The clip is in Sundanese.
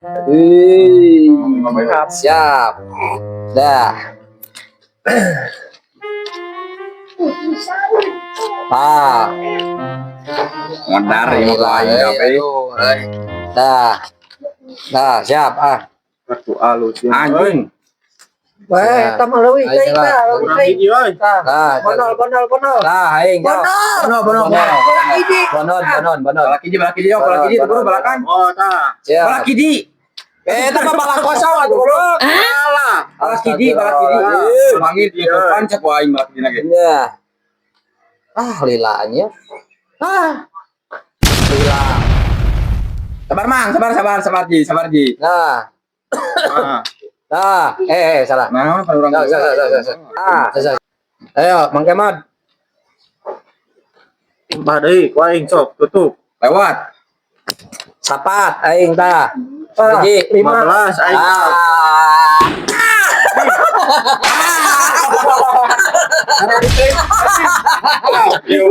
Wih. Siap. Dah. Ah, Ngedar ieu mah aing kabeh. Aduh, euy. Dah. Dah, siap ah. Kartu alus ya. Anjing. Weh, eta mah leuwih Ayo teuing lah. tah, leuwih Kurang teuing. hiji euy. Tah. Nah, Bonol, bonol, bonol. Nah, aing jauh. Bonol. Bono, bono, Kurang hiji. Bonon, bonon, bonon. Balak hiji, yo, balak hiji, buru balakan. Oh, tah. Siap. Balak hiji. Eh, eta mah balak kosong atuh goblok. Salah. Balak hiji, balak hiji. Astagfirullah. Panggil dia depan cek aing balak hiji lagi. Ya. Ah, lilanya. Ah. Lila. Sabar Mang, sabar sabar sabar Ji, sabar Ji. Nah, Ah. nah, eh, eh salah. Nah, kalau orang Salah, salah, salah, salah. Ah, salah. Ayo, Mang Kemad. Tah deui, ku aing sok tutup. Lewat. Sapat aing tah. Ah, Hiji. lima. 15 aing. Ah. Yo,